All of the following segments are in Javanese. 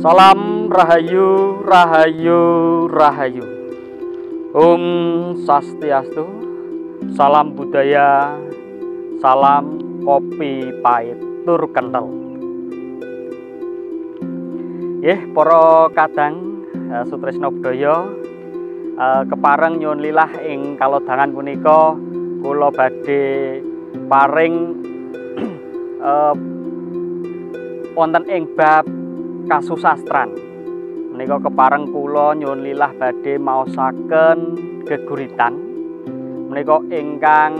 Salam rahayu, rahayu, rahayu. Om Swastiastu. Salam budaya, salam kopi pahit tur kental. Nggih, para kadang sutresna budaya, kepareng nyuwun lilah ing kalodhangan punika kula badhe paring wonten ing bab kasusastran. Menika kepareng kula nyuwun lilah badhe maosaken geguritan menika ingkang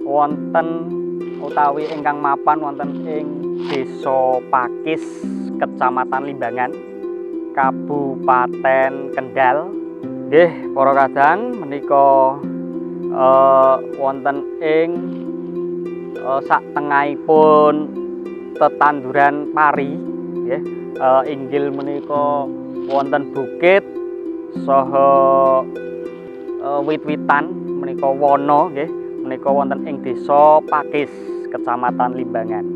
wonten utawi ingkang mapan wonten ing Desa Pakis, Kecamatan Limbangan, Kabupaten Kendal. Nggih, para kadang menika wonten ing sak tengahipun tetanduran pari, nggih. Inggil menika wonten bukit saha wit-witan menika wana, nggih, menika wonten ing Desa Pakis, Kecamatan Limbangan.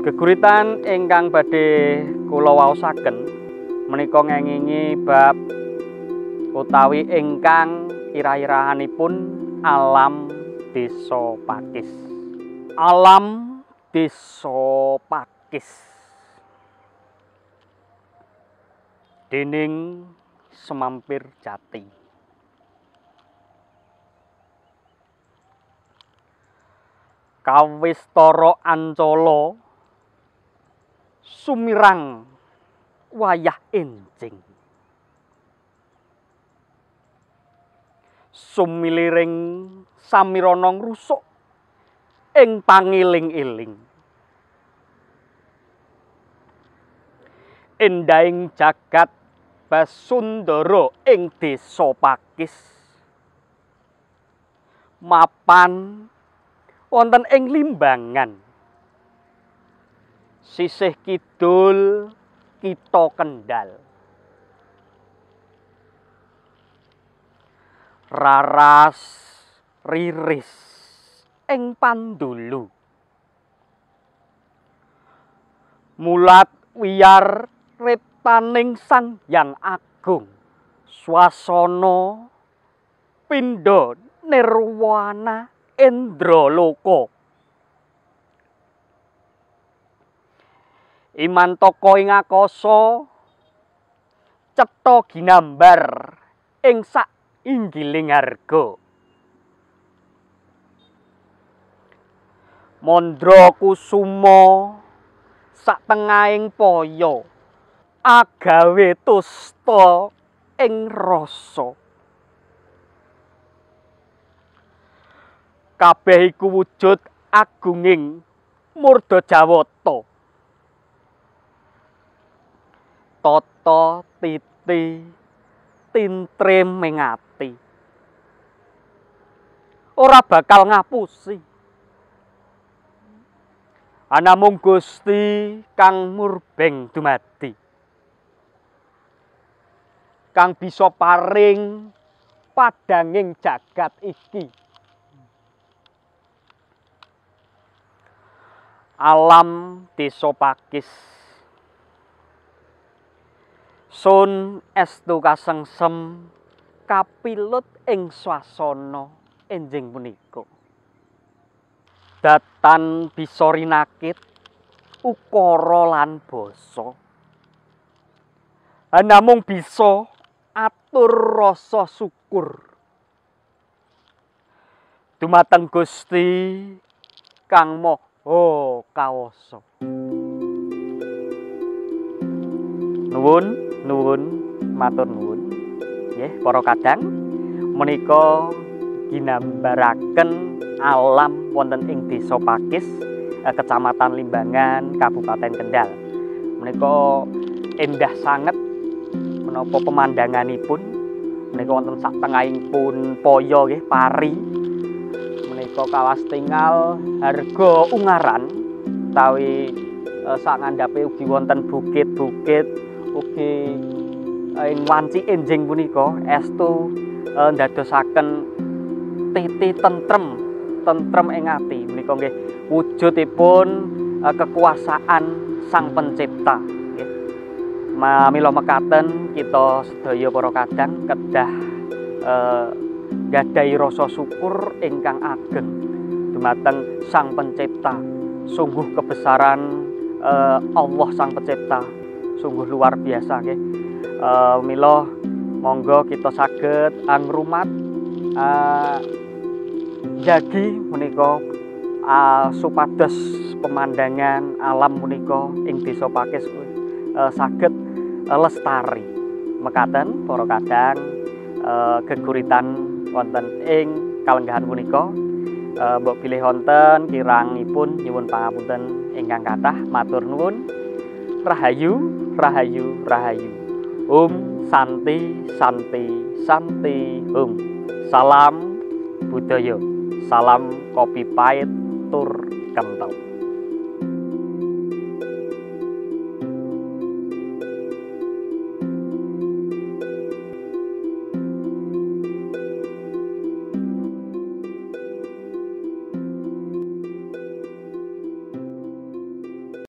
Geguritan ingkang badhe kula waosaken menika ngengingi bab utawi ingkang ira-irahanipun alam Desa Pakis. Alam Desa Pakis dening Semampir Jati. Kawistara ancala sumirang wayah enjing, sumiliring samirana ngrusuk ing pangiling-iling. Endahing jagat Basundara ing Desa Pakis mapan wonten ing Limbangan, sisih kidul kitha Kendal. Raras riris ing pandulu, mulat wiyar riptaning Sang Hyang Agung. Swasana pindha nirwana indraloka. Imantaka ing akasa cetha ginambar ing sak inggiling harga. Mandra kusuma sak tengahing paya agawe tusta ing rasa. Kabeh iku wujud agunging murda jawata. Tata titi tintrem ing ati, ora bakal ngapusi. Anamung Gusti kang murbeng dumadi, kang bisa paring padanging jagat iki. Alam Desa Pakis sun estu kasengsem kapilut ing swasana enjing punika. Datan bisa rinakit ukara lan basa, anamung bisa atur rasa syukur dumateng Gusti kang Maha Kawasa. Nuwun, nuwun, matur nuwun. Nggih, para kadang menika ginambaraken alam wonten ing Desa Pakis, Kecamatan Limbangan, Kabupaten Kendal. Menika endah sanget menapa pemandanganipun. Menika wonten sak tengahipun paya, nggih, pari. Menika kawas tingal harga Ungaran utawi sak ngandhape ugi wonten bukit-bukit, ugi ing wanci enjing punika estu ndadosaken titi tentrem, tentrem ing ati. Menika nggih wujudipun kekuasaan Sang Pencipta. Mila mekaten kita sedaya para kadang kedah gadhahi rasa syukur ingkang ageng dumateng Sang Pencipta. Sungguh kebesaran Allah Sang Pencipta sungguh luar biasa nggih. Mila monggo kita saged angrumat jagi menika supados pemandangan alam menika ing Desa Pakis saged lestari. Mekaten para kadang geguritan wonten ing kalenggahan punika, mbok bilih wonten kirangipun nyuwun pangapunten ingkang kathah. Matur nuwun. Rahayu, rahayu, rahayu. Om Santi Santi Santi Om. Salam budaya. Salam kopi pahit tur kental.